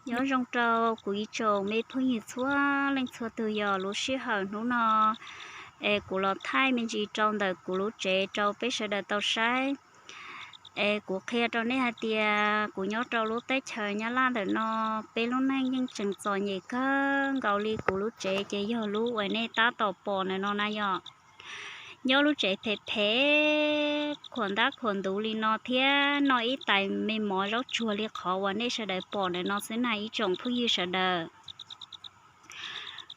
Nyob zoo rau kuv ib tsoom me phooj ywg txhua leej txhua tus, yog lub sij hawm hnub no es kuv los thaij me ntsis rau ntawm kuv lub tsev rau peb sawv daws tau saib. Es kuv qhia rau nej hais tias kuv nyob rau lub teb chaws Nyab Laj ntawm no, peb lub neej yeej tseem txom nyem kawg nkaus li. Kuv lub tsev ces yog lub uas nej tab tom pom ntawm no na yom. Nyob lub tsev phem phem, khuam ntab khuam ntuv li no thiab noj ib tais me mov zaub tsuag li qhov uas nej sawv daws pom ntawm no xwb na ib tsoom phooj ywg sawv daws.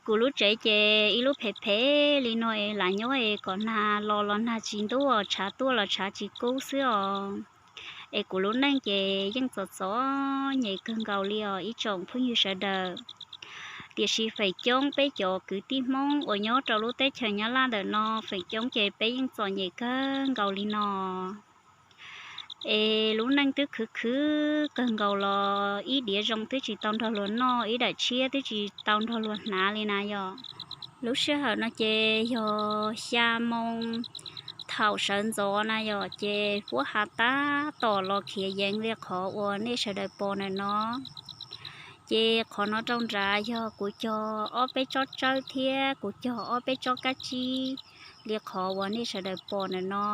Kuv lub tsev ces ib lub phem phem li no es lam nyob es kom nag los los nag tsis ntub, tshav tuaj los tshav tsis kub xwb os. Es kuv lub neej ces yeej txom txom nyem kawg nkaus li os ib tsoom phooj ywg sawv daws. Tiam sis feem coob peb cov kwv tij Hmoob uas nyob rau lub teb chaws Nyab Laj ntawm no, feem coob ces peb yeej txom nyem kawg nkaus li no. Es lub neej twb khwv khwv kawg nkaus los ib diav zoo twb tsis tau nrog luag noj, ib daim tshiab twb tsis tau nrog luag hnav li na yom. Lub sij hawm no ces yog xya moo thaum sawv ntxov na yom, ces huab ha tab tom los khiav yeev li qhov uas nej sawv daws pom ntawm no. Ces qhov no rau nrad yog kuv cog ob peb tsob tsawb thiab kuv cog ob peb tsob kab tsib li qhov uas nej sawv daws pom ntawm no.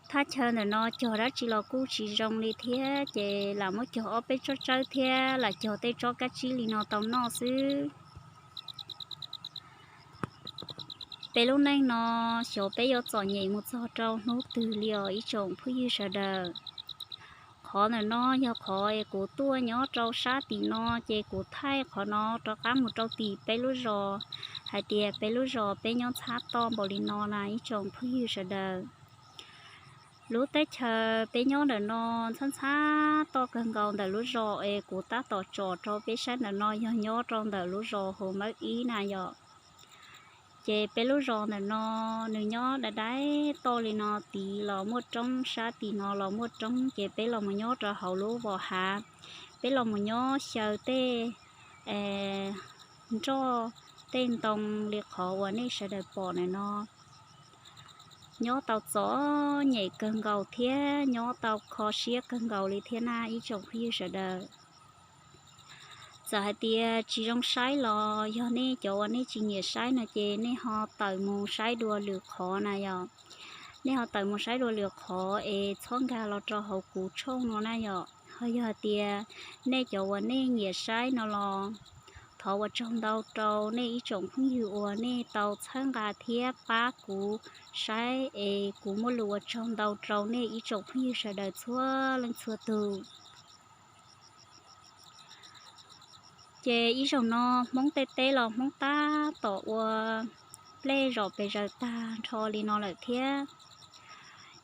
Thaj chaw ntawm no cog dab tsi los kuj tsis zoo li thiab, ces lam muab cog ob peb tsob tsawb thiab lam cog tej tsob kab tsib li no tau noj xwb. Peb lub neej no xyov peb yuav txom nyem mus txog rau hnub twg li os ib tsoom phooj ywg sawv daws. Qhov ntawm no yog qhov es kuv tuaj nyob rau sab tim no, ces kuv thaij qhov no rov qab mus rau tim peb lub zos hais tias peb lub zos peb nyob ntxhab toj npaum li no na ib tsoom phooj ywg sawv daws. Lub teb chaws peb nyob ntawm no ntxhab ntxhab toj kawg nkaus ntawm lub zos es kuv tab tom tsom rau peb saib ntawm no yog nyob rau ntawm lub zos Hauv Mawb Ib na yom. Ces peb lub zos ntawm no nws nyob dai dai toj li no, tid los muaj roob, sab tim no los muaj roob, ces peb los mus nyob rau hauv lub vos hav, peb los mus nyob xyaw tej nroj tej ntoo li qhov uas nej sawv daws pom ntawm no. Nyob tau txom nyem kawg nkaus thiab nyob tau kho siab kawg nkaus li thiab na ib tsoom phooj ywg sawv daws. Txawm hais tias tsis zoo saib los yog nej cov uas nej tsis nyiam saib no ces nej ho tawm mus saib dua lwm qhov na yom. Nej ho tawm mus saib dua lwm qhov es txhob nkag los rau hauv kuv tshooj no na yom. Ho yog hais tias nej cov uas nej nyiam saib no los thov ua tsaug ntau rau nej ib tsoom phooj ywg uas nej tau txhawb nqa thiab pab kuv saib es kuv muaj lus ua tsaug ntau rau nej ib tsoom phooj ywg sawv daws txhua leej txhua tus. Ces ib zaug no Hmoob tej teb los Hmoob tab tom ua nplej zom pes zaws tag nrho li no lawm thiab.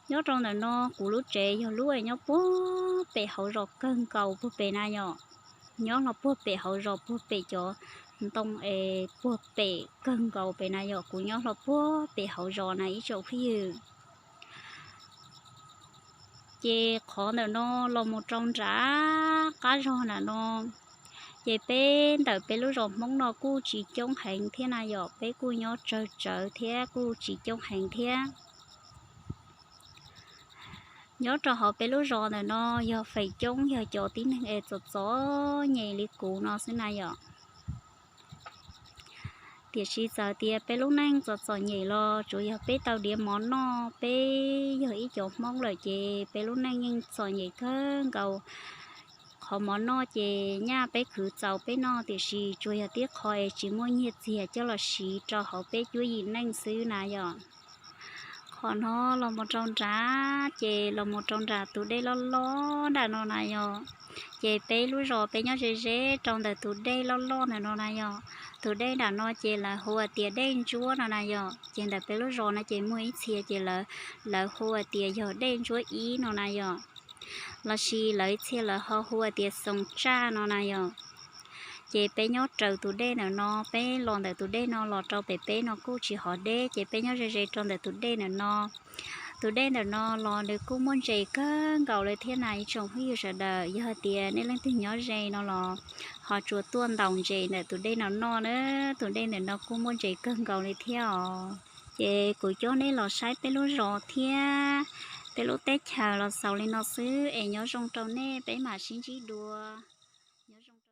Nyob rau ntawm no kuv lub tsev yog lub es nyob puag pem hauv zos kawg nkaus puag pem na yom. Nyob los puag pem hauv zos puag pem cov ntoo es puag pem kawg nkaus pem na yom, kuv nyob los puag pem hauv zos na ib tsoom phooj ywg. Ces qhov ntawm no los mus rau nram qab zog nram no, ces peb ntawm peb lub zos Hmoob no kuj tsis coob heev thiab na yom, peb kuj nyob tsawg tsawv thiab kuj tsis coob heev thiab. Nyob rau hauv peb lub zos ntawm no yog feem coob yog cov tib neeg es txom txom nyem li kuv no xwb na yom. Tiam sis txawm tias peb lub neej txom txom nyem los tsuas yog peb tau diav mov noj, peb yog ib cov Hmoob lawm ces peb lub neej yeej txom nyem kawg nkaus. Qhov mov noj ces nyaj peb khwv txaus peb noj, tiam sis tsuas yog tib qho es tsis muaj nyiaj txiag coj los siv rau hauv peb cuab yim neej xwb na yom. Qhov no los mus rau nrad ces los mus rau nram tus dej loj loj nram no na yom. Ces peb lub zos peb nyob ze ze rau ntawm tus dej loj loj ntawm no na yom. Tus dej nram no ces lawv hu hais tias dej ntsuab no na yom. Ces ntawm peb lub zos no ces muaj ib txhia ces lawv, lawv hu hais tias yog dej ntsuab ib no na yom. Los sis lawv ib txhia lawv ho hu hais tias xoos tsaj no na yom. Ces peb nyob raws tus dej ntawm no, peb los ntawm tus dej no los rau pem peb no kuj tsis hov deb, ces peb nyob ze ze rau ntawm tus dej ntawm no. Tus dej ntawm no los nws kuj muaj ntses kawg nkaus li thiab na ib tsoom phooj ywg sawv daws. Yog hais tias nej leej twg nyob ze no los ho tsuas tuaj ntaus ntses ntawm tus dej no noj na. Tus dej ntawm no kuj muaj ntses kawg nkaus li thiab os. Ces kuv coj nej los saib peb lub zos thiab peb lub teb chaws los xaus li no xwb es nyob zoo rau nej, peb mam sib ntsib dua.